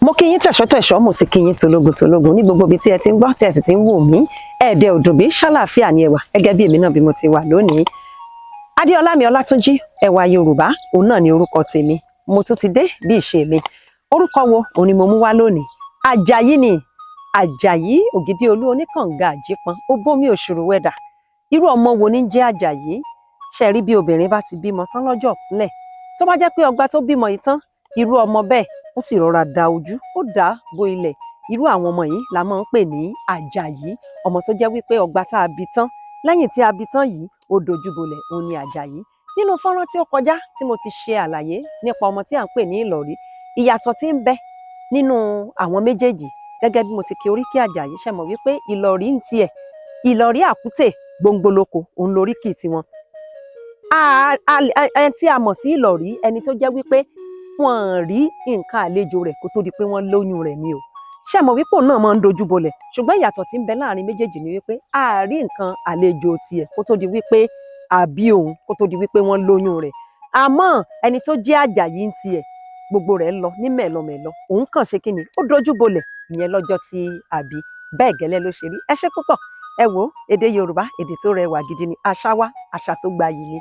Mo kí yín tẹ̀ṣọ́tẹ̀ṣọ́, mo sì kí yín tológun tológun ní gbogbo ibi tí ẹ ti ń gbọ́, tí ẹ sì ti ń wò mí. Ẹ̀ẹ́dẹ̀ òdòbí, ṣàlàáfíà ni ẹwà gẹ́gẹ́ bí èmi náà bí mo ti wà lónìí. Adéọlá mi Ọlátúnjí, Ẹwà Yorùbá, òun náà ni orúkọ tèmi. Mo tún ti dé bí ìṣe mi. Orúkọ wo òun ni mo mú wá lónìí? Àjàyí ni. Àjàyí Ògìdì Olú Oníkànga Àjípọn, ó bómi òṣùrù wẹ̀dà. Irú ọmọ wo ní jẹ́ Àjàyí? Ṣe rí bí obìnrin bá ti bímọ tán lọ́jọ́ ìkúnlẹ̀, tó bá jẹ́ pé ọgbà tó bímọ yìí tán, irú ọmọ bẹ́ẹ̀, ó sì rọra da ojú, ó dà á bo ilẹ̀, irú àwọn ọmọ yìí la máa ń pè ní Àjàyí. Ọmọ tó jẹ́ wípé ọgbà tá a bí tán, lẹ́yìn tí a bí tán yìí, ó dojú bolẹ̀, òun ni Àjàyí. Nínú fọ́nrán tí ó kọjá tí mo ti ṣe àlàyé nípa ọmọ tí à ń pè ní Ìlọ̀rí, ìyàtọ̀ tí ń bẹ nínú àwọn méjèèjì, gẹ́gẹ́ bí mo ti kí oríkì Àjàyí, ṣe mọ̀ wípé Ìlọ̀rí ń tiẹ̀, Ìlọ̀rí àkútè gbòǹgbòlòkò, òun lóríkì tiwọn. Ẹni tí a mọ̀ sí Ìlọ̀rí, ẹni tó jẹ́ wípé wọ́n rí nǹkan àlejò rẹ̀ kó tó di pé wọ́n lóyún rẹ̀ ni o. Ṣé mọ̀ wípé òun náà máa ń dojú bolẹ̀? Ṣùgbọ́n ìyàtọ̀ tí ń bẹ láàrin méjèèjì ni wípé a rí nǹkan àlejò tiẹ̀ kó tó di wípé àbí òun, kó tó di wípé wọ́n lóyún rẹ̀. Àmọ́ ẹni tó jẹ́ Àjàyí ń tiẹ̀, gbogbo rẹ̀ lọ ní mẹ̀lọmẹ̀lọ, òun kàn ṣe kíni, ó dojú bolẹ̀ ìyẹn lọ́jọ́ tí àbí. Bẹ́ẹ̀ gẹ́lẹ́ ló ṣe rí. Ẹ ṣé púpọ̀. Ẹ wo, èdè Yorùbá, èdè tó rẹwà gidi ni. Àṣà wa, àṣà tó gbayì ni.